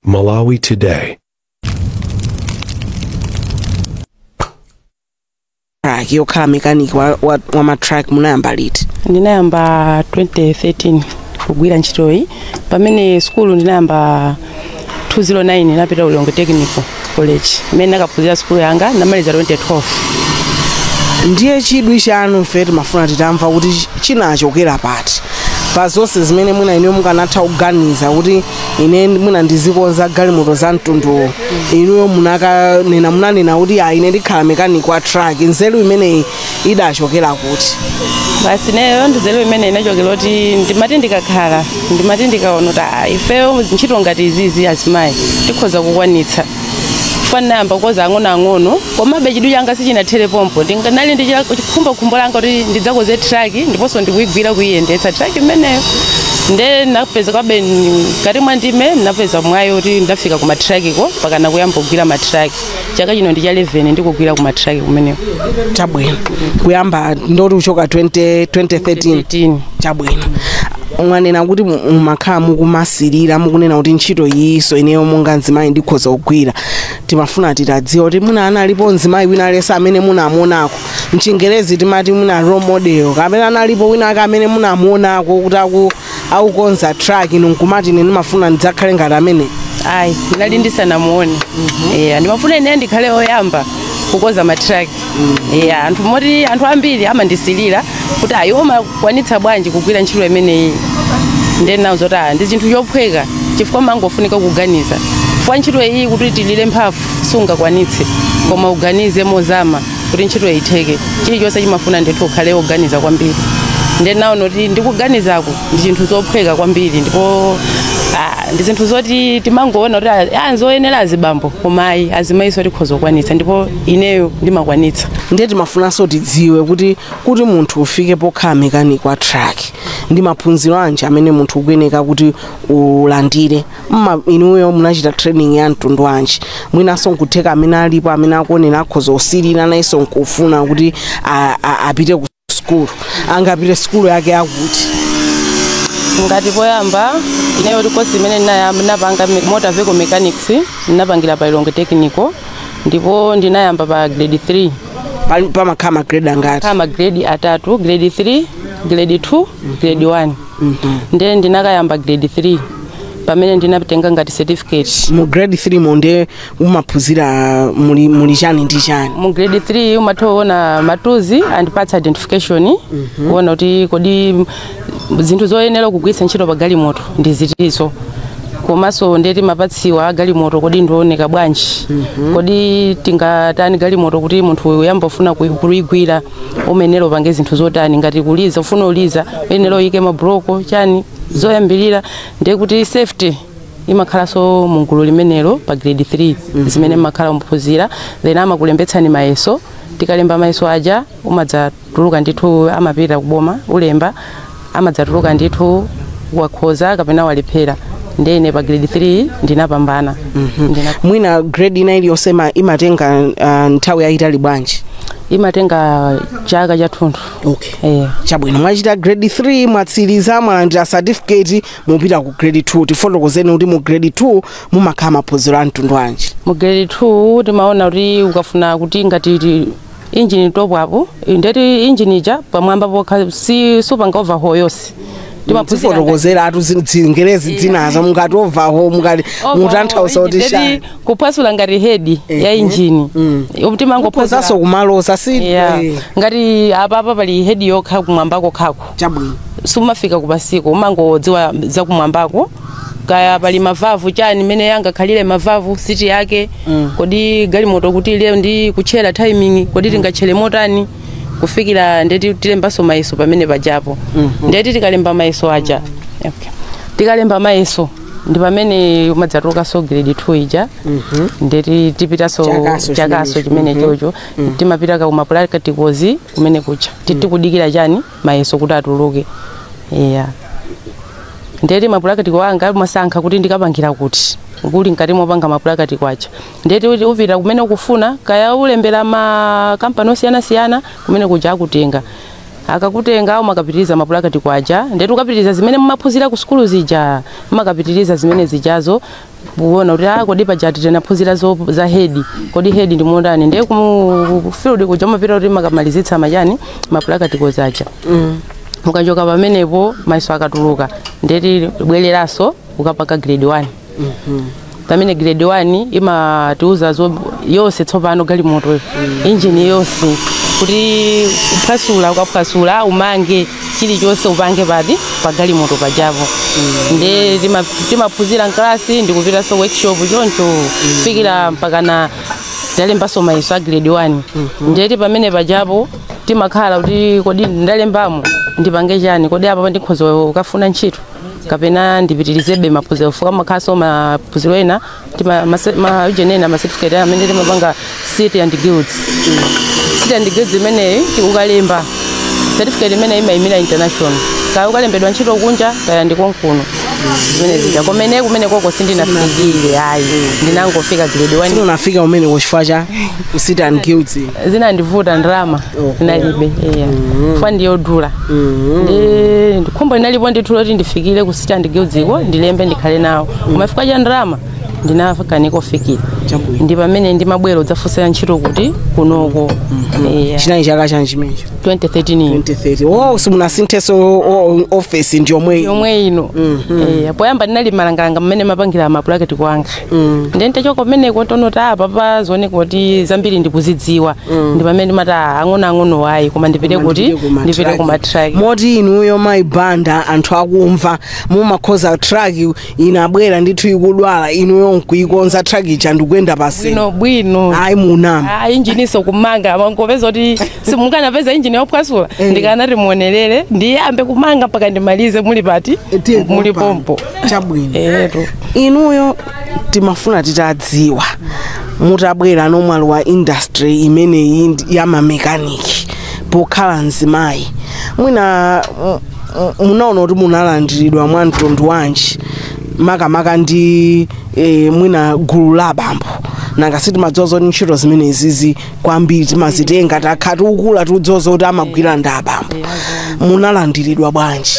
Malawi Today. Truck yokhala mechanic wa ma truck munayamba liti? Ndinayamba 2013 kugwira ntchitoyi, pamene sukulu ndinayamba 209, ndinapita Ulongwe Technical College imene ndakaphunzira sukulu yanga, ndamaliza 2012. Ndiye chidwi chanu ife timafuna titamva kuti chinachokera pati pa zonse zimene mwina inuyo mukanatha kuganiza kuti ine mwina ndizikonza galimoto za mtunduwo, inuyo munakanena, munanena kuti ah, ine ndikhala mechanic wa truck. Nzeru imeneyi idachokera kuti? Basi, neyo nzeru imene inachokera kuti ndimati ndikakhala, ndimati ndikaona kuti ah, ifeyo ntchito ngati izizi azimayi tikhoza kukwanitsa. Ndinayamba kukoza ang'onoang'ono, komabe chidwi changa sichinathere pompo. Ndinali ndi chikhumbokhumbo langa kuti ndidzakoze truck ndiponso ndikuyigwira, kuyiyendetsa truck imeneyo. Nde napeza kwabe mkati mwa ndime napeza mwayi kuti ndafika ku ma truck ko pakana kuyamba kugwira ma truck. Chaka chino ndi cha 11 ndikugwira ku ma truck kumeneko. Chabwino, kuyamba ndoti kuchoka 20 2013? 13. Chabwino, mwanena kuti mumakhala mukumasirira, mukunena kuti ntchito iyiso ineyo monga mzimayi ndikhoza kugwira. Timafuna titadziwa kuti muna analipo mzimayi wina aliyense amene munamuonako, mchingerezi timati muna role model, kapena analipo wina ake amene munamuonako kuti akukonza truck, inu nkumati ine ndimafuna ndidzakhale ngati amene? Ayi, ndinali ndisanamuone. Yeah, ndimafuna ine ndikhale oyamba kukoza ma truck. Yeah, anthu moti anthu ambiri amandisilira kuti ayi, umakwanitsa bwanji kugwira ntchito imeneyi? Ndiye nawo zoti ah, ndi chinthu chophweka chifukwa mangofunika kuganiza, chifukwa ntchito iyi kuti tilire mphamvu sungakwanitse, koma uganize mozama kuti ntchito itheke. Chilichonse chimafuna ndithu ukhale woganiza kwambiri. Ndiye nawo noti ndikuganizako ndi chinthu chophweka kwambiri, ndipo ah, ndi zinthu zoti timangoona kuti ah, nzoyenera azibambo, koma ayi, azimayiso tikhoza kukwanitsa, ndipo ineyo ndimakwanitsa. Ndiye timafunanso tidziwe kuti munthu ufike pokhala mechanic wa truck, ndi maphunziro anji amene munthu ukuyeneka kuti ulandire? Inuyo munachita training ya mtundu wanji? Mwinanso nkutheka amene alipo amene akuonera akhoza kusilira, nayenso nkufuna kuti apite ku sukulu, angapite sukulu yake akuti? Ngati poyamba ineyo course imene ndinapanga motor vehicle mechanics, ndinapangira pa Lilongwe Technical, ndipo ndinayamba pa grade 3. Pamakhala ma grade angati? Kama grade atatu: grade 3, grade 2, grade 1. Ndiye ndinakayamba grade 3 pamene ndinatenga ngati certificate. Mu grade 3 mo ndiye umaphunzira muli chani ndi chani? Mu grade 3 umatha kuona ma tools and parts identification, kuona kuti kodi zinthu zoyenera kugwiritsa ntchito pa galimoto ndi zitizo. Komanso ndeti mapatsiwa a galimoto, kodi ndioneka bwanji, kodi tingatani galimoto kuti munthu uyamba ufuna kuyigwira, umenera upange zinthu zotani, ngati kuliza, ufuna uliza, uyenera uyike mabroko chani, zoyambirira. Ndiye kuti safety imakhalanso mugulu limenelo pa grade 3, zimene mmakhala muphunzira. Then amakulembetsani mayeso. Tikalemba mayeso aja umadzatuluka ndithu, amapita kuboma, ulemba, amadzatuluka ndithu wakhoza kapena walephera. Ndene pa grade 3 ndinapambana. Mwina grade ina iliyonse imatenga nthawi yayitali bwanji? Imatenga chaka chathunthu. Okay. Eh. Chabwino, mwachita grade 3, mwatsiriza, mwalandira certificate, mupita ku grade 2. Tifotokozeni kuti mu grade 2 mumakhala maphunziro a mtundu wanji? Mu grade 2 timaona kuti ukafuna kuti ngati engine top up, ndeti engine ija pamwamba pokha, si supanga overhaul yonse. Timaphunzira Tifotokozera atu zingerezi dzinazo, mukati overhaul, mukati mutanthauza kuti Ndeti chani? Kuphwasula ngati head ya injini. Timangophwasula Kuphunzanso kumaloza si? Yeah. Ngati apapa pali head yokha kumwamba kokhako, sumafika kupasiko, umangodziwa zakumwambako, kaya pali ma valve chani, mene yangakhalire ma valve, seat yake, kodi galimoto kuti ile ndi kutchera timing, kodi tingatchere motani, kufikira ndeti tilembaso mayeso pamene pajapo. Ndeti tikalemba mayeso aja, okay. Tikalemba mayeso ndi pamene umadzatulukanso grade 2 ija. Ndeti tipitaso Chakaso. Chakaso. Chimenecho. Chimene chocho timapita ka kuma practicals kumene kucha tikudikira chani, mayeso kuti atuluke. Yeah, ndeti ma practical anga masankha kuti ndikapangira kuti kuli mkati mopanga ma practical aja, ndeti kuti upita kumene ukufuna, kaya ulembera ma kampani osiyanasiyana kumene kuja akutenga. Akakutenga umakapitiriza mapulakati kwaja, ndetu ukapitiriza zimene mumaphunzira ku sukulu zija, mumakapitiriza zimene zijazo kuona kuti kodi paja tinaphunzira za head, kodi head ndi mondani, ndiye ku field kuja umapita kuti makamalizitsa majani mapulakati kozaja. Mukachoka pamenepo mayeso akatuluka, ndeti bwereraso ukapaka grade 1. Pamene grade 1 imatiuza yonse tsopano galimoto, engine yonse, kuti uphwasula ukaphwasula umange chilichonse upange pati pa galimoto pajapo. Nde timaphunzira mkalasi ndikupitanso workshop choncho kufikira mpaka na ndalembanso mayeso a grade 1. Ndeti pamene pajapo timakhala kuti kodi ndalembamo ndipange chani, kodi apa ndikhoza kukafuna ntchito kapena ndipitirizebe maphunziro, fuka makhaso maphunziro ena majenena ma certificate amene timapanga City and Guilds. City and Guilds imeneyi ukalemba certificate imene imayimira international, kaya ukalembedwa ntchito kunja kaya ndikonkuno zimene zija. Komene kumene koko sindinafikire ayi, ndinangofika grade 1. Sinunafika umene kuchifukwa cha City and Guilds? Zinandivuta, ndalama ndinalibe, iya, fuka ndiyodula. Ndi khumbo linalipo ndithu loti ndifikire ku City and Guilds iko ndilembe ndikhale nawo, koma chifukwa cha ndalama ndinakanika kufikira. Ndi pamene ndimabwera udzafunsira ntchito kuti kunoko. Iya. Chinali chaka chanji chimenecho? 2013. 2030. Oh, simunasinthenso office, ndi yomwe? Yomwe ino. Poyamba ndinali malangalanga mmene mapangira mapulaketi kwanga, ndiye ntachoka kumeneko ntonoti apa pa zioneka kuti zambiri ndikuzidziwa, ndi pamene ndimati ang'onoang'ono wayi, koma ndipite kuti ndipite ku matraki. Moti inuyo mayibanda anthu akumva mumakhoza truck inabwera ndithu ikudwala, inuyo nkuikonza truck ija ndikuyenda pasi? Bwino bwino. Ayi, munama. Injiniso kumanga, mangopeza kuti simunganapeza injini yophwasula, ndikanati muonerere ndiyambe kumanga mpaka ndimalize, muli pati? Muli pompo. Chabwino. Etu. Inuyo timafuna titadziwa, mutabwera nomwali wa industry imeneyi ya mamekaniki, pokhala mzimayi, mwina munaona kuti munalandiridwa mwa mtundu wanji, makamaka ndi mwina gulu la abambo? Nanga sitimadziwa zoti ntchito zimenezizi kwambiri timazitenga takha tikukula, tikudziwa zoti amagwira ndi abambo. Munalandiridwa bwanji?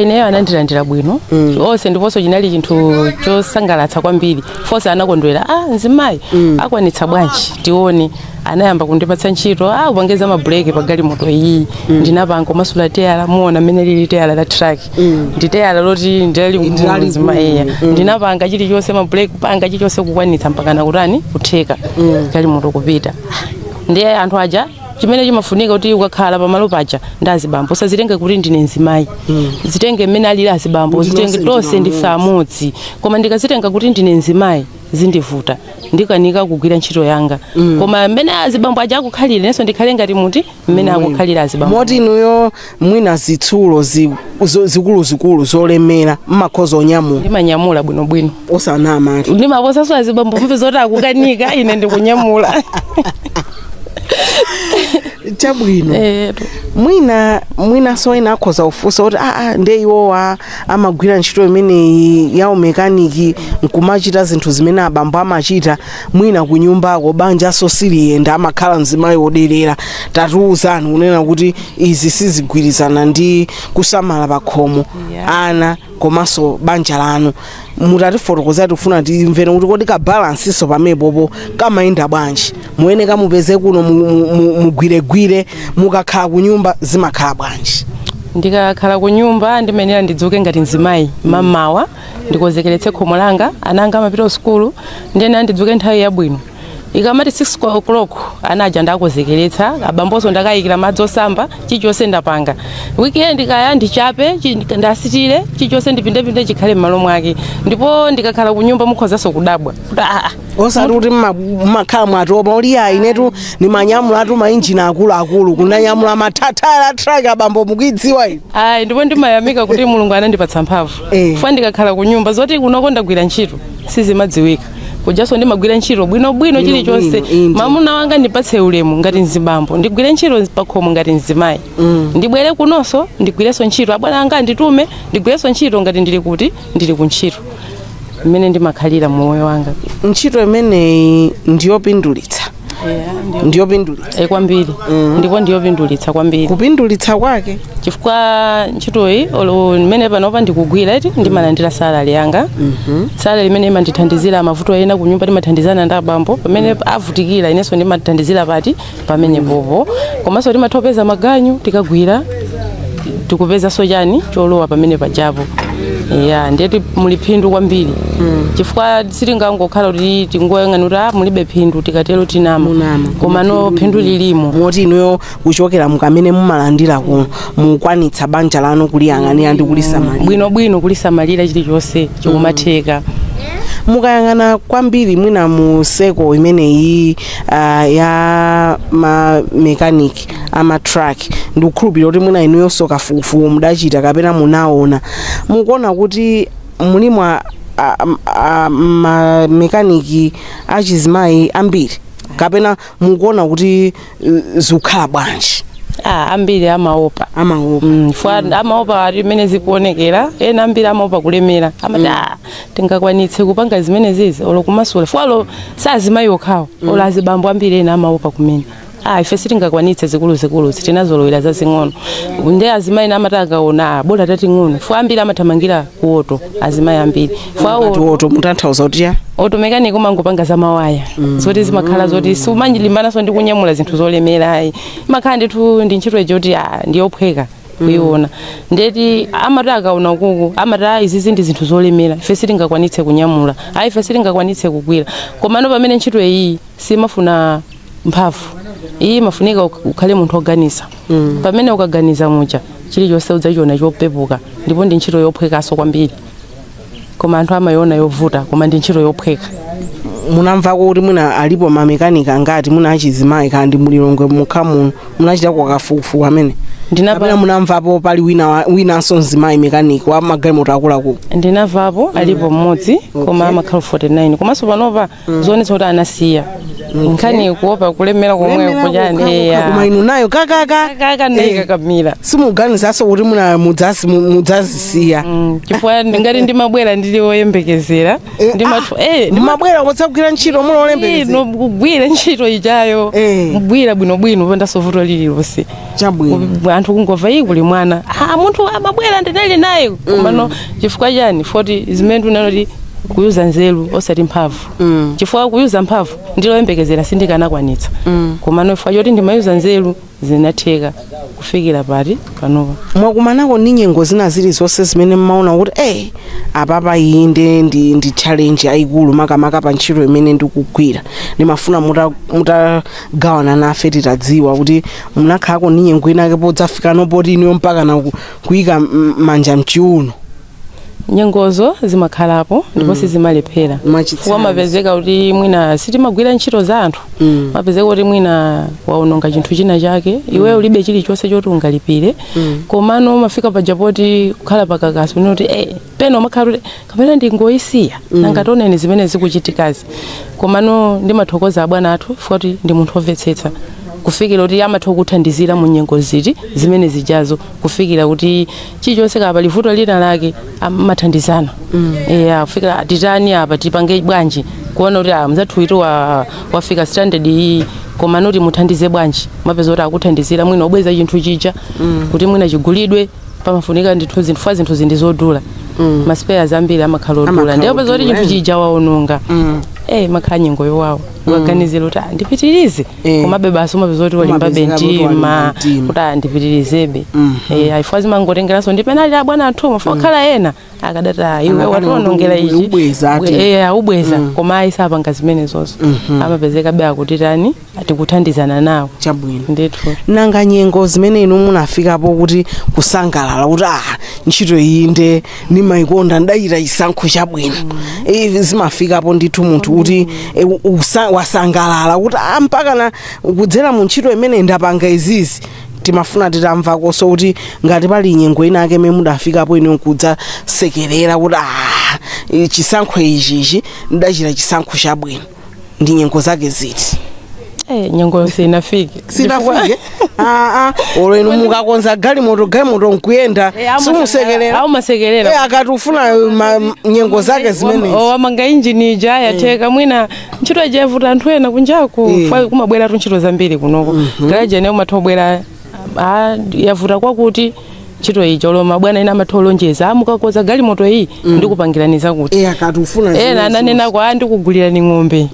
Ineyo anandilandira bwino onse, ndiponso chinali chinthu chosangalatsa kwambiri. Fonse anakondwera, mzimayi akwanitsa bwanji, tione. Anayamba kundipatsa ntchito, upangeza mabuleki pa galimoto iyi. Ndinapanga komasula teyala, muona mmene lili teyala la truck, ndi teyala loti Ndilali. Ndilali. Ndinapanga chilichonse, mabuleki kupanga chilichonse, kukwanitsa mpaka nakutani kutheka galimoto kupita. Ndiye anthu aja chimene chimafunika kuti ukakhala pamalo paja ndi azibambo, usazitenge kuti ndine mzimayi, zitenge mmene alili azibambo. Kuti zitenge nonse tonse ndinu ndife amodzi. Koma ndikazitenga kuti ndine mzimayi, zindivuta, ndikanika kugwira ntchito yanga. Koma mmene azibambo aja akukhalira, nenso ndikhale ngati muti mmene akukhalira azibambo. Moti inuyo mwina zitsulo zikuluzikulu zolemera mmakhoza onyamula? Ndimanyamula bwinobwino. Osanama. Ndimaposaso azibambo, mve zoti akukanika, ine ndikunyamula. Chabwino. Etu. Mwina mwinanso ena akhoza kufunsa kuti nde iwowa amagwira ntchito imeneyi ya umekaniki nkumachita zinthu zimene abambo amachita, mwina kunyumbako banjaso siliyenda, amakhala mzimayi woderera. Tatiuzani kunena kuti izi sizigwirizana ndi kusamala pakhomo, ana komanso banja lanu. Mutatifotokozera, tikufuna timvere kuti kodi ka balansiso pamenepopo kamayenda bwanji? Muyene kamupeze kuno mugwiregwire, mukakhala kunyumba zimakhala bwanji? Ndikakhala ku nyumba ndimayenera ndidzuke ngati mzimayi mammawa, ndikonzekeretse khomo langa, ana anga amapita ku sukulu, ndiyena ndidzuke nthawi yabwino. Ikamati 6 o'clock ana aja ndakonzekeretsa, abambonso ndakayikira madzi osamba, chilichonse ndapanga. Weekend kaya ndichape, ndasitire, chilichonse ndipindepinde chikhale m'malo mwake. Ndipo ndikakhala ku nyumba mukhozanso kudabwa kuti Osati kuti mmakhala mwatopa uli ayi, inetu nimanyamulatu mainjini akuluakulu, kunanyamula mathathala a truck, abambo mukuidziwa inu. Ayi, ndipo ndimayamika kuti Mulungu anandipatsa mphamvu. Fuwa ndikakhala ku nyumba zoti kunoko ndagwira ntchito sizimadziwika, kujaso ndimagwira ntchito bwinobwino chilichonse. Bwino, inde. Mamuna wanga ndipatse ulemu ngati mzibambo, ndigwire ntchito pakhomo ngati mzimayi, ndibwere kunonso ndigwirenso ntchito, abwana anga anditume ndigwirenso ntchito ngati ndili kuti ndili ku ntchito, mmene ndimakhalira moyo wanga. Ntchito imeneyi ndiyopindulitsa? Ndiyopindulitsa kwambiri. Ndipo ndiyopindulitsa kwambiri. Kupindulitsa kwake chifukwa ntchitoyi olo mmene panopa ndikugwira iti ndimalandira salary yanga. Salary imene imandithandizira mavuto ena kunyumba, timathandizana ndi abambo pamene avutikira, inenso ndimathandizira pati pamene popo. Komanso timathopeza maganyu, tikagwira tikupezanso chani cholowa pamene pajapo. Ya, ndiyeti muli phindu kwambiri, chifukwa sitingangokhala kuti tingoyang'ana kuti mulibe phindu, tikatero tinama. Munama. Komano phindu lilimo. Moti inuyo kuchokera mukamene mumalandira ku mukwanitsa banja lanu kuliyang'anira ndi kulisamalira? Bwinobwino, kulisamalira, chilichonse chikumatheka. Mukayang'ana kwambiri mwina mu circle imeneyi ya ma mechanic ama truck, ndikukhulupirira kuti mwina inuyonso kafukufuku mudachita kapena munaona, mukuona kuti mulimu ma mechanic achizimayi ambiri kapena mukuona kuti zikukhala bwanji? Ambiri amaopa. Amaopa. Fwa amaopa ati mmene zikuonekera, ena ambiri amaopa kulemera, amati tingakwanitse kupanga zimene zizi olo kumasula fwalo sazimayi okhawo, olo azibambo ambiri ena amaopa kumene, ife sitingakwanitse zikuluzikulu, tinazolowera zazing'ono. Nde azimayi amati akaona, bola tating'ono, fwa ambiri amathamangira ku auto, azimayi ambiri fwa Ngati auto mutanthauza kuti ya? Auto mechanic umangopanga za mawaya, zoti zimakhala zoti siumalimbanaso ndi kunyamula zinthu zolemera ayi, imakhala ndithu ndi ntchito ija kuti ndiyophweka kuiona. Ndeti amati akaona ukuku amati, izizi ndi zinthu zolemera, ife sitingakwanitse kunyamula, ayi, ife sitingakwanitse kugwira. Komano pamene ntchito iyi simafuna mphamvu, iyi imafunika ukhale munthu oganiza. Pamene ukaganiza muja, chilichonse udzachiona chopepuka, ndipo ndi ntchito yophwekaso kwambiri. Koma anthu amayiona yovuta, koma ndi ntchito yophweka. Munamvako kuti mwina alipo mamekanika angati mwina achizimayi kandi mulilongwe mukha muno? Munachitako kafukufuku amene kapena munamvapo pali wina winanso mzimayi mechanic wa magalimoto akuluakulu? Ndinamvapo alipo mmodzi, koma amakhala 49, komanso panopa zionetsa kuti anasiya nkhani kuopa kulemera komwe kuchani. Koma inu nayo kakaka. Kaka ndayikakamira. Simuganizanso kuti muna mudzazisiya? Chifukwa ngati ndimabwera ndili woyembekezera, ndimatu Mumabwera kudzagwira ntchito muli olembekezera? No, kugwira ntchito ichayo, kugwira bwinobwino pondanso vuto lililonse. Chabwino. Anthu kungomva iyi kuli mwana, munthu amabwera ndinali naye. Komano chifukwa chani? Foti zimene ndinanoti kuyuza nzeru osati mphamvu, chifukwa kuyuza mphamvu ndiloyembekezera sindikanakwanitsa. Komano chifukwa choti ndimayuza nzeru, zinatheka kufikira pati panopa. Mwakumanako ndi nyengo zina zilizonse zimene mmaona kuti apapa iyi ndi challenge yayikulu, makamaka pa ntchito imene ndikugwira? Ndimafuna mutagawana nafe titadziwa kuti munakhalako ndi nyengo inake podzafika poti inuyo mpaka na kuyika manja mchiuno. Nyengozo zimakhalapo ndipo sizimalephera. Mwachitsanzo. Chifukwa mapezeka kuti mwina sitimagwira ntchito za anthu, mapezeka kuti mwina waononga chinthu china chake, iwe ulibe chilichonse choti ungalipire. Komano umafika paja poti kukhala pakakasi unoti pena umakhala kuti kapena ndingoyisiya, nanga tioneni zimene zikuchitikazi. Komano ndimathokoza abwana athu futi ndi munthu omvetsetsa, kufikira kuti amatha kuthandizira mu nyengo ziti zimene zijazo, kufikira kuti chilichonse kapa livuto lina lake amathandizana. Eya, kufikira titani apa, tipange bwanji, kuona kuti mzathu itu wafika standard iyi, koma noti muthandize bwanji, mapeza kuti akuthandizira mwina ubweza chinthu chija kuti mwina chigulidwe. Pamafunika ndithu zinthu fa zinthu zindi zodula, ma spares ambiri amakhala odula. Amakhala Ndiye peza kuti odula, chinthu chija waononga, makhala nyengo yowawa, ukaganizira kuti ndipitirize, komabe basi umapeza kuti walimbabe Umapezeka kuti mtima. walimba mtima. Kuti ndipitirizebe. Ifwa zimangotengeranso ndi penali abwana athu mafa khala ena akadati, iwe Anakana wationongera kuti ichi. ubweza ati. Ubweza, koma ayi, sapanga zimene zonso, amapezeka be akutitani, tikuthandizana nawo. Chabwino. Ndithu. Nanga nyengo zimene inu munafikapo kuti kusangalala kuti ntchito iyi nde nimayikonda, ndachita chisankho chabwino, zimafikapo ndithu munthu kuti wasangalala kuti mpaka na kudzera mu ntchito imene ndapanga izizi? Timafuna titamvakonso kuti ngati pali nyengo inake imene mudafikapo inu kudzasekerera kuti chisankho ichichi ndachita chisankho chabwino, ndi nyengo zake ziti? Nyengo sinafike. Sinafike. Olo inu mukakonza galimoto, galimoto nkuyenda, simusekerera? Aumasekerera. Akati ufuna nyengo zake zimenezi. Wamanga injini ija yatheka, mwina ntchito ija yavuta anthu ena kunjaku. Kumabwera tu ntchito zambiri kunoko. Garaji ene umatha kubwera, yavuta kwakuti ntchito ija, oloma bwana ena amatha olonjeza, mukakoza galimoto iyi ndikupangirani zakuti. Akati ufuna Ena zimenezo. ananena kwa ndikugulirani ng'ombe.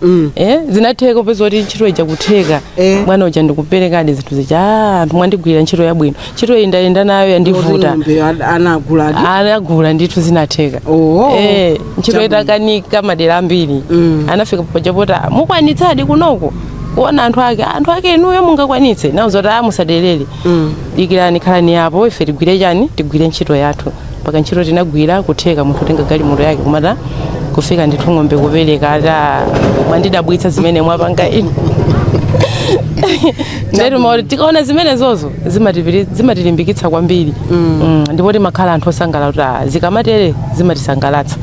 Zinatheka upeza kuti ntchito ija kutheka. Bwana uja ndikuperekadi zinthu zija, anthu mwandigwirira ntchito yabwino, ntchito iyi ndayenda nayo yandivuta. Ng'ombe anaguladi? Anagula ndithu, zinatheka. Ntchito itakanika madera ambiri, anafika pachapota mukwanitsadi kunoko kuona anthu ake, anthu ake inuyo mungakwanitse nawo zoti musaderere, dikirani, khalani apo, ife tigwire chani, tigwire ntchito yathu. Mpaka ntchito tinagwira kutheka, munthu kutenga galimoto yake kumata kufika ndithu ng'ombe kupereka, ata mwandidabwitsa zimene mwapanga inu. Ndeti maoti tikaona zimene zozo zimatilimbikitsa kwambiri. Ndipo timakhala anthu osangalala kuti zikamatere zimatisangalatsa,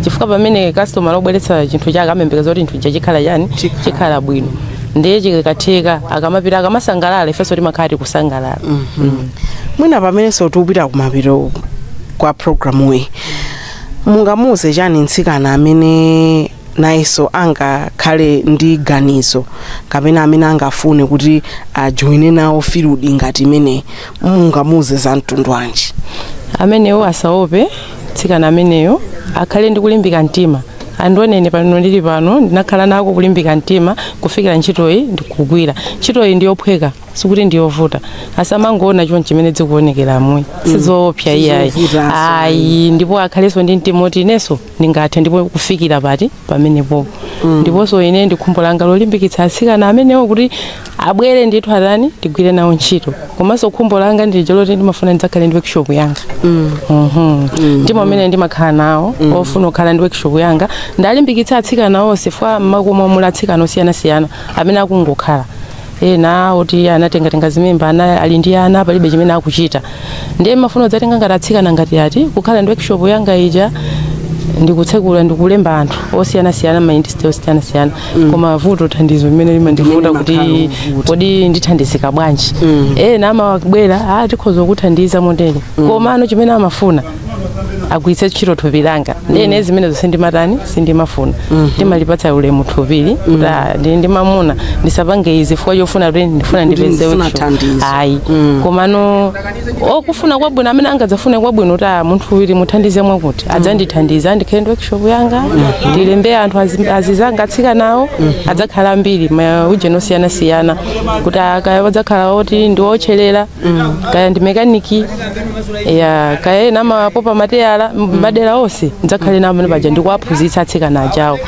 chifukwa pamene customer lobweretsa chinthu chake amembekeza kuti chinthu chikhala chani? Chikhala. Chikhala bwino. Ndiye chikatheka akamapita akamasangalala, ifenso timakhala tikusangalala. Mwina pamenenso tikupita kumapeto kwa programu iyi, mungamuuze chani mtsikana amene nayenso angakhale ndi ganizo kapena amene angafune kuti ajoine nawo field ngati imeneyi? Mungamuuze za mtundu wanji? Amenewo asaope. Tsikana ameneyo akhale ndi kulimbika mtima. Andionene pano ndili pano, ndinakhala nako kulimbika mtima kufikira ntchitoyi ndikugwira. Ntchitoyi ndiyophweka, sikuti ndiyovuta. Asamangoona chonchi chimene zikuonekera muyi, sizoopsa iyayi. Sizovuta. Ayi, ndipo akhalenso ndi mtima oti inenso ndingathe, ndipo kufikira pati pamenepopo. Ndiponso ine ndi khumbo langa lolimbikitsa atsikana amenewo kuti abwere ndithu, atani, tigwire nawo ntchito. Komanso khumbo langa ndilija loti ndimafuna ndidzakhale ndi workshop yanga. Ndimo amene ndimakhala nawo ofuna kukhala ndi workshop yanga. Ndalimbikitsa atsikana onse fwa mmakomo muli atsikana osiyanasiyana amene akungokhala, ena oti anatengatenga zimimba, ana ali ndi ana, palibe chimene akuchita. Ndiye mafuna kudzatenga ngati atsikana ngati ati kukhala ndi workshop yanga ija, ndikutsekula, ndikulemba anthu osiyanasiyana, ma industry osiyanasiyana. Koma vuto thandizo limene limandivuta Limene kuti limakhala lovuta. kodi ndithandizika bwanji? Ena amabwera, tikhoza kuthandiza motere, koma ano chimene amafuna agwiritse ntchito thupi langa. Ndene zimene zonse ndimatani, sindimafuna. Ndimalipatsa ulemu thupili kuti ndili ndimamuna, ndisapange izi chifukwa chofuna kuti ndifuna Kuti ndipeze ndifuna workshop. thandizo. Ayi, komano okufuna kwabwino, amene angadzafune kwabwino kuti munthu uyu muthandize mwakuti, adzandithandiza, ndikhale ndi workshop yanga, ndilembe anthu azizanga atsikanawo, adzakhala ambiri maujeni osiyanasiyana, kuti kaya adzakhala oti ndi otcherera, kaya ndi mekaniki ya, kaya ena amapopa mateyala, madera onse ndidzakhale nawo pamene paja ndikuwaphunzitsa atsikana ajawo.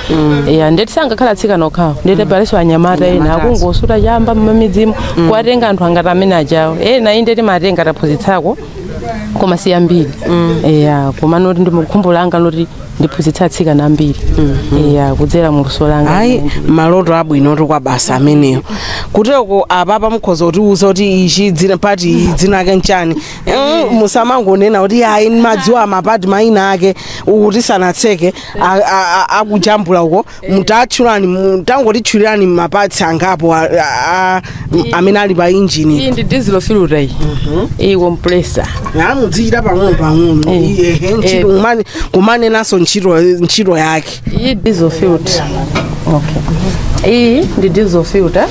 Ya, ndeti sangakhala atsikana okhawo, ndete palenso anyamata ena Anyamataso. akungosuta chamba mmamidzimu, kuwatenga anthu angati amene ajawo. Ena inde timatenga taphunzitsako, koma si ambiri. Eya, koma noti ndi khumbo langa loti ndiphunzitsa atsikana ambiri, eya, kudzera mu luso langa. Ayi, maloto abwinoto kwa basa ameneyo. Kuteko apapa mukhoza kutiuza kuti ichi dzina pati iyi dzina ake nchani? Musamangonena kuti ayi madziwa amapati mayina ake ukuti sanatseke akujambula uko. Mutatchulani, tangotitchulirani mapatsi angapo amene ali pa injini. Iyi ndi diesel filter, iyi, iyi compressor. Mudzichita pang'ono pang'ono. Ehe, ntchito kumanenanso ntchito yake. Iyi diesel filter, okay, iyi ndi diesel filter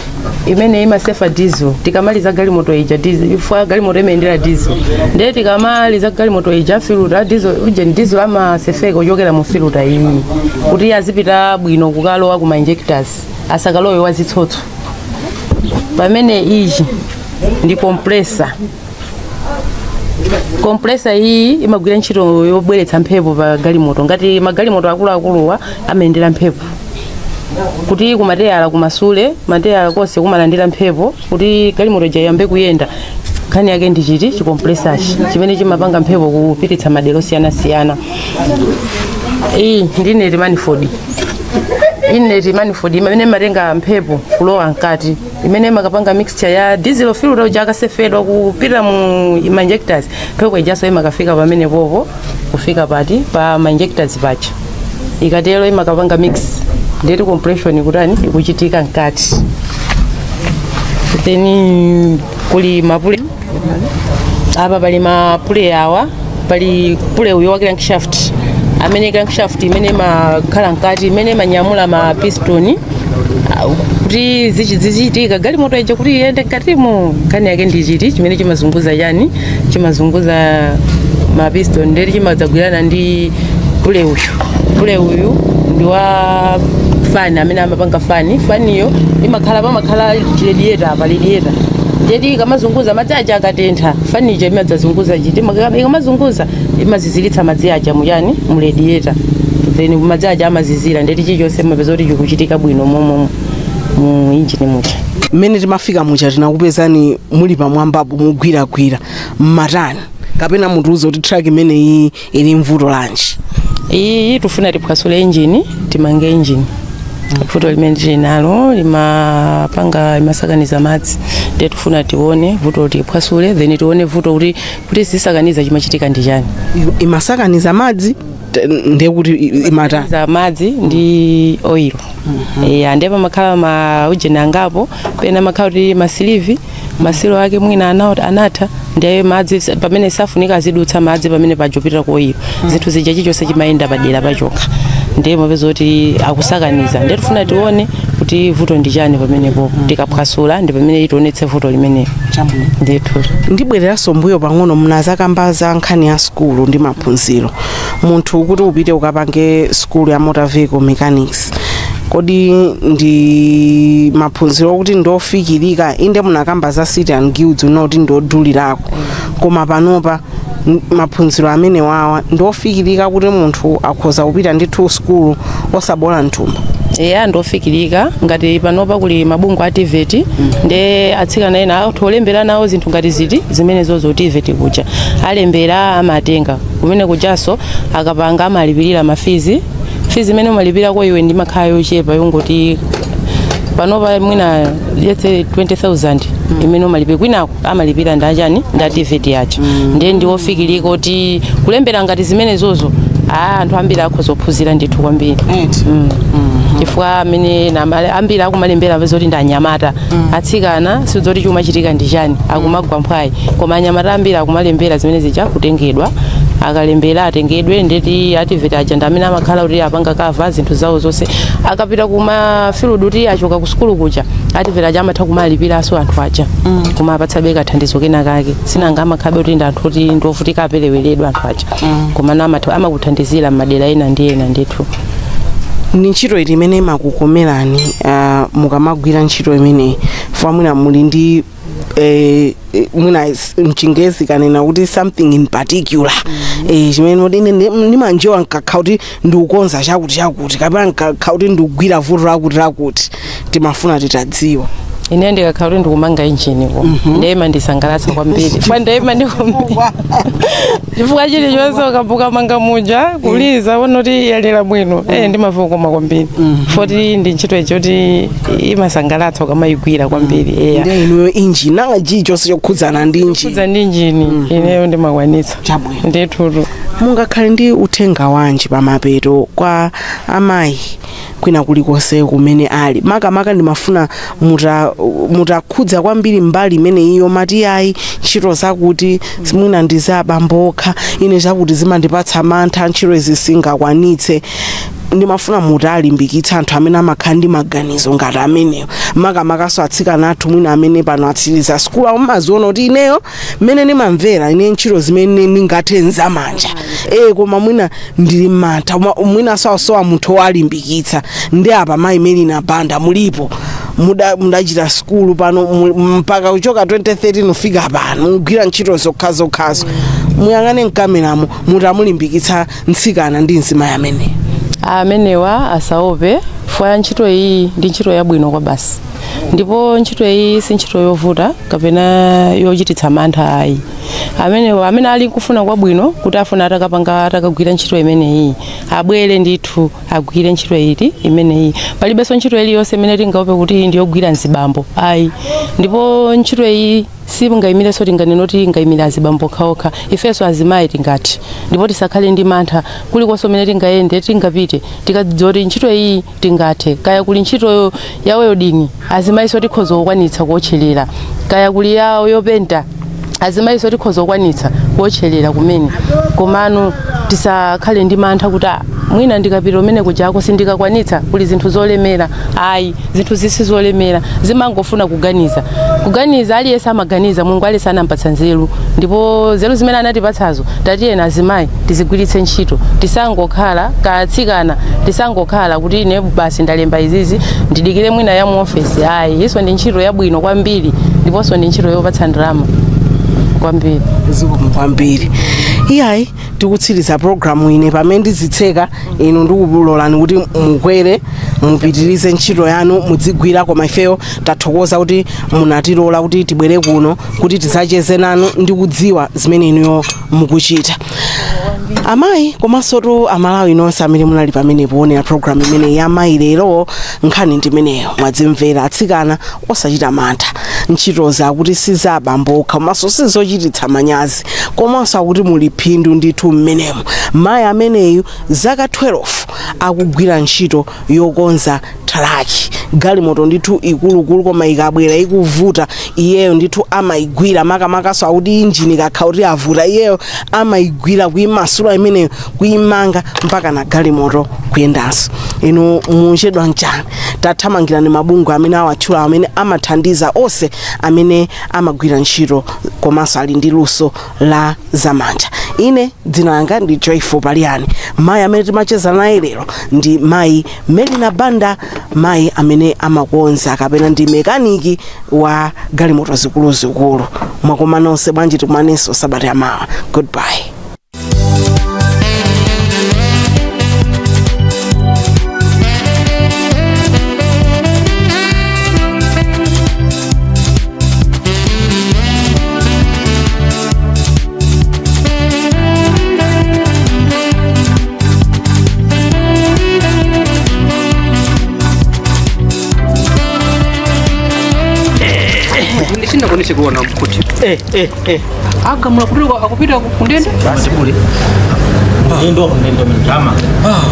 imene imasefa diesel tikamaliza galimoto ija. Diesel ifwa galimoto imayendera diesel, ndiye tikamaliza galimoto ija, filter diesel uje diesel amasefeka kuchokera mu filter iyi kuti azipita bwino kukalowa kuma injectors, asakalowe wazitsotso. Pamene iyi ndi compressor. Compressor iyi imagwira ntchito yobweretsa mphepo pa galimoto, ngati magalimoto akuluakuluwa amayendera mphepo, kuti kumateyala kumasule mateyala konse kumalandira mphepo kuti galimoto ija iyambe kuyenda. Nkhani yake ndi chiti? Chi compressor chimene chimapanga mphepo kupititsa madera osiyanasiyana. Iyi ndi inlet manifold. Inlet manifold imene imatenga mphepo kulowa mkati, imene imakapanga mixture ya diesel filter uja akasefedwa kupita mu ma injectors. Mphepo ijaso imakafika pamene popo, kufika pati pa ma injectors pacha. Ikatero imakapanga mix, ndeti compression ikutani? Ikuchitika mkati. Then kuli ma pulley apa, pali ma pulley awa, pali pulley uyo wa crankshaft, amene crankshaft imene makhala mkati, imene manyamula ma piston kuti zichitika galimoto ija kuti iyende mkatimo. Nkhani yake ndi chiti chimene chimazunguza chani, chimazunguza ma piston, ndeti chimadzagwirana ndi pulley uyu. Pulley uyu ndi wa fan, amene amapanga fan. Faniyo imakhala, pamakhala radiator apa. Radiator ndeti ikamazunguza madzi aja akatentha, fan ija imadzazunguza chiti, ikamazunguza imaziziritsa madzi aja muyani, mu radiator. Then madzi aja amazizira, ndeti chilichonse mapeza kuti chikuchitika bwino momomo mu injini muja. Mmene timafika muja tinakupezani muli pamwambapo mugwiragwira mmatani, kapena mutiuze kuti truck imeneyi ili mvuto lanji? Iyi tufuna tiphwasule engine, timange engine. Vuto limene tili nalo, limapanga, imasakaniza madzi, ndiye tifuna tione vuto, tiphwasule, then tione vuto kuti zisakaniza chimachitika ndi chani. Imasakaniza madzi, ndiye kuti imatani? Za madzi ndi oil. Yeah, ndiye pamakhala ma ujeni angapo, pena makhala kuti ma sleeve, ma seal ake mwina anatha, ndiye madzi pamene safunika azidutsa madzi pamene pajopita ku oil. Zinthu zija chilichonse chimayenda padera pachokha, ndiye mapeza kuti akusakaniza. Ndiye tifuna tione kuti vuto ndi chani pamenepo. Tikaphwasula ndi pamene tionetse vuto limenelo ndithu. Ndibwereranso mbuyo pang'ono, munazakamba za nkhani ya sukulu ndi maphunziro. Munthu kuti upite ukapange sukulu ya motor vehicle mechanics, kodi ndi maphunziro okuti ndiofikirika? Inde munakamba za City and Guilds unoti ndiodulirako, koma panopa maphunziro amene wawa ndiofikirika kuti munthu akhoza kupita ndithu sukulu osabola mthumba? Eya, ndofikirika. Ngati panopa kuli mabungwe a TEVET, nde atsikana ena athu olembera nawo zinthu ngati ziti zimenezo TEVET kuja alembera, amatenga kumene kujaso, akapanga amalipirira ma fees. Fees imene umalipirako iwe ndi makhala yochepa, yongoti panopa mwina yetse 20,000 imene umalipira. Kwinako amalipira ndachani, nda TEVET yacha. Ndiye ndiofikirika kuti kulembera ngati zimenezozo, anthu ambiri akhoza kuphunzira ndithu kwambiri, chifukwa amene ambiri akumalembera apeza kuti ndi anyamata. Atsikana sizoti chimachitika ndi chani, akumagwa mphwayi, koma anyamata ambiri akumalembera zimene zija kutengedwa. Akalembera atengedwe, ndeti a TEVET aja ndi amene amakhala kuti apanga cover zinthu zawo zonse. Akapita kuma field, kuti achoka ku sukulu kuja, a TEVET aja amatha kumalipiranso anthu aja, kumapatsabe kathandizo kena kake. Sinanga amakhabe kuti ndi anthu kuti ndiovutika, apereweredwa anthu aja, koma amatha amakuthandizira m'madera ena ndi ena ndithu. Ndi ntchito iti imene imakukomerani mukamagwira ntchito imeneyi? Fwa mwina muli ndi mwina mchingezi kanena kuti something in particular chimene kuti ine ndimanjiwa nkakha kuti ndikukonza chakuti chakuti, kapena nkakha kuti ndikugwira vuto lakuti lakuti? Timafuna titadziwa. Ine ndikakhala kuti ndikumanga injiniko, ndiye imandisangalatsa kwambiri, chifukwa ndiye imandikomera, chifukwa chilichonse ukamanga muja kuliza ona kuti yalira bwino, ndimamva kukoma kwambiri, foti ndi ntchito icho kuti imasangalatsa ukamayigwira kwambiri, eya. Ndiye inuyo injini, nanga chilichonse chokhudzana ndi injini? Kudza ndi injini ineyo ndimakwanitsa. Chabwino. Ndithutu. Mungakhale ndi uthenga wanji pamapeto kwa amayi kwina kulikonse kumene ali? Makamaka ndimafuna mutakhudza kwambiri mbali imene iyo mati ayi, ntchito zakuti mwina ndi za abambo okha, ine zakuti zimandipatsa mantha, ntchito izi singakwanitse. Ndimafuna mutalimbikitsa anthu amene amakhala ndi maganizo ngati amenewo, makamakaso atsikana athu mwina amene pano atsiriza sukulu, amaziona kuti ineyo mmene ndimamvera ine ntchito zimene ndingathe nzamanja, koma mwina ndili mantha, mwina sawasowa munthu walimbikitsa. Ndi apa mayi Melina Banda mulipo, mudachita sukulu pano mpaka kuchoka 2013 kufika pano mugwira ntchito zokhazokhazo. Muyang'ane mkameramo, mutamulimbikitsa mtsikana ndi mzimayi ameneyo. Amenewa asaope, chifukwa ntchito iyi ndi ntchito yabwino kwa basi, ndipo ntchito iyi si ntchito yovuta kapena yochititsa mantha ayi. Amenewa amene ali kufuna kwabwino kuti afuna atakapanga, atakagwira ntchito imeneyi, abwere ndithu agwire ntchito iti imeneyi. Palibenso ntchito iliyonse imene tingaope kuti iyi ndiyogwira mzibambo ayi. Ndipo ntchito iyi Singayimirenso tinganene kuti ingayimire azibambo okhaokha, ifenso azimayi tingati, ndipo tisakhale ndi mantha kulikonse umene tingayende, tingapite, tikadziwa kuti ntchito iyi tingathe. Kaya kuli ntchito ya welding, azimayiso tikhoza kukwanitsa kuotcherera. Kaya kuli yawo yopenta, azimayiso tikhoza kukwanitsa kuotcherera kumene. Komano tisakhale ndi mantha kuti, "Ah, mwina ndikapita umene kujako sindikakwanitsa, kuli zinthu zolemera." Ayi, zinthu zisi zolemera, zimangofuna kuganiza. Kuganiza, aliyense amaganiza. Mulungu aliyense anampatsa nzeru, ndipo nzeru zimene anatipatsazo, tatiyena azimayi tizigwiritse ntchito. Tisangokhala katsikana, tisangokhala kuti ine basi ndalemba izizi, ndidikire mwina ya mu ofesi. Ayi, iso ndi ntchito yabwino kwambiri, ndiponso ndi ntchito yopatsa ndalama kwambiri. Zikomo kwambiri. Iyayi, tikutsiriza programu ine pamene ndizitseka inu ndikulolani kuti mukwere, mupitirize ntchito yanu, mudzigwira. Koma ifeyo tathokoza kuti munatilola kuti tibwere kuno kuti tidzacheze nanu ndi kudziwa zimene inuyo mukuchita, amayi, komanso tu Amalawi nonse amene munali pamene poonera programu imeneyi ya Amayi Lero. Nkhani ndimeneyo mwadzimvera. Atsikana, osachita mantha. Ntchitozi akuti sizabambo okha, komanso sizochititsa manyazi, komanso akuti muli phindu ndithu mmenemo. Mayi ameneyu zaka 12 akugwira ntchito yokonza truck, galimoto ndithu ikulukulu, koma ikabwera ikuvuta, iyeyo ndithu amayigwira. Makamakaso akuti injini ikakhala kuti avuta, iyeyo amayigwira kuyimasula imeneyo, kuyimanga mpaka na galimoto kuyendanso. Inu muchedwa mchani? Tathamangirani mabungwe amene awatchula, amene amathandiza onse amene amagwira ntchito komanso ali ndi luso la zamanja. Ine dzina langa ndi Joyful Paliani. Mayi amene timacheza naye lero ndi mayi Melina Banda, mayi amene amakonza kapena ndi mekaniki wa galimoto zikuluzikulu. Mwakoma nonse bwanji? Tikumanenso sabata yamawa. Goodbye. Sindakonese kuona kuti agamula kupita akupita kundende. Basi kule. Ndendo ndendo mjama.